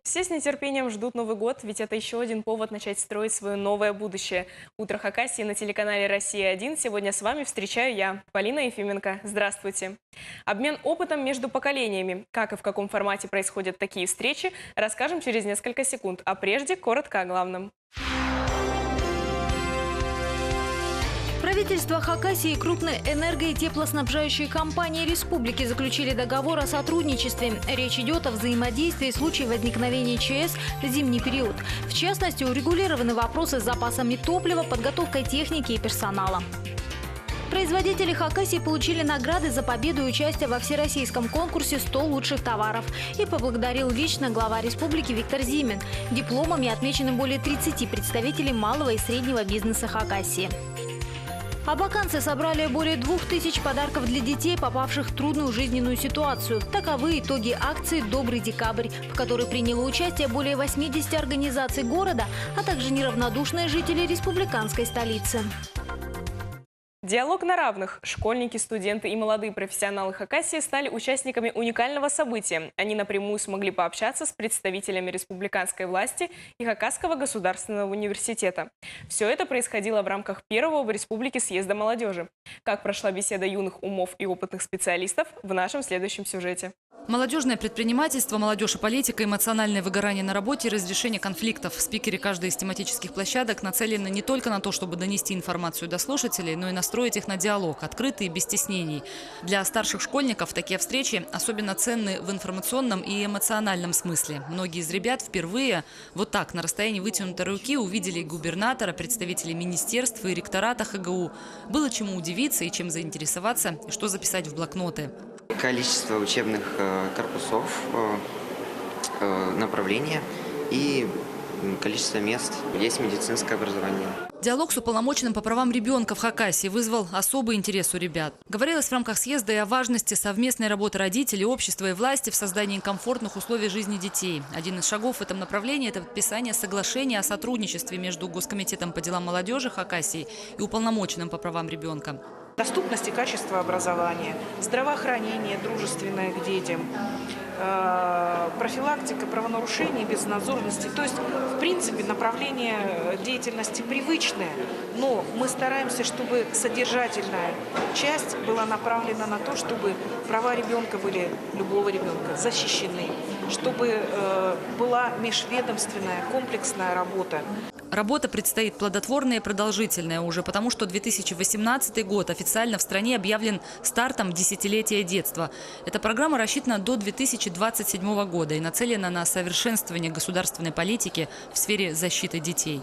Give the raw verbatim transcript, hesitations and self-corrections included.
Все с нетерпением ждут Новый год, ведь это ещё один повод начать строить своё новое будущее. «Утро Хакасии» на телеканале «Россия один». Сегодня с вами встречаю я, Полина Ефименко. Здравствуйте. Обмен опытом между поколениями. Как и в каком формате происходят такие встречи, расскажем через несколько секунд. А прежде коротко о главном. Правительство Хакасии и крупные энерго- и теплоснабжающие компании республики заключили договор о сотрудничестве. Речь идёт о взаимодействии в случае возникновения ЧС в зимний период. В частности, урегулированы вопросы с запасами топлива, подготовкой техники и персонала. Производители Хакасии получили награды за победу и участие во всероссийском конкурсе «Сто лучших товаров». И поблагодарил лично глава республики Виктор Зимин. Дипломами отмечены более тридцати представителей малого и среднего бизнеса Хакасии. Абаканцы собрали более двух тысяч подарков для детей, попавших в трудную жизненную ситуацию. Таковы итоги акции «Добрый декабрь», в которой приняло участие более восьмидесяти организаций города, а также неравнодушные жители республиканской столицы. Диалог на равных. Школьники, студенты и молодые профессионалы Хакасии стали участниками уникального события. Они напрямую смогли пообщаться с представителями республиканской власти и Хакасского государственного университета. Всё это происходило в рамках первого в республике съезда молодёжи. Как прошла беседа юных умов и опытных специалистов, в нашем следующем сюжете. Молодёжное предпринимательство, молодёжь и политика, эмоциональное выгорание на работе и разрешение конфликтов. Спикеры каждой из тематических площадок нацелены не только на то, чтобы донести информацию до слушателей, но и настроить их на диалог, открытый и без стеснений. Для старших школьников такие встречи особенно ценны в информационном и эмоциональном смысле. Многие из ребят впервые вот так, на расстоянии вытянутой руки, увидели губернатора, представителей министерств и ректората ХГУ. Было чему удивиться и чем заинтересоваться, и что записать в блокноты. Количество учебных, э, корпусов, э, э, направления и, м, количество мест. Есть медицинское образование. Диалог с уполномоченным по правам ребёнка в Хакасии вызвал особый интерес у ребят. Говорилось в рамках съезда и о важности совместной работы родителей, общества и власти в создании комфортных условий жизни детей. Один из шагов в этом направлении — это подписание соглашения о сотрудничестве между Госкомитетом по делам молодёжи Хакасии и уполномоченным по правам ребёнка. Доступность и качество образования, здравоохранение, дружественное к детям, э, профилактика правонарушений без надзорности. То есть, в принципе, направление, э, деятельности привычное, но мы стараемся, чтобы содержательная часть была направлена на то, чтобы права ребёнка были, любого ребёнка, защищены, чтобы, э, была межведомственная комплексная работа. Работа предстоит плодотворная и продолжительная уже потому, что две тысячи восемнадцатый год официально в стране объявлен стартом десятилетия детства. Эта программа рассчитана до две тысячи двадцать седьмого года и нацелена на совершенствование государственной политики в сфере защиты детей.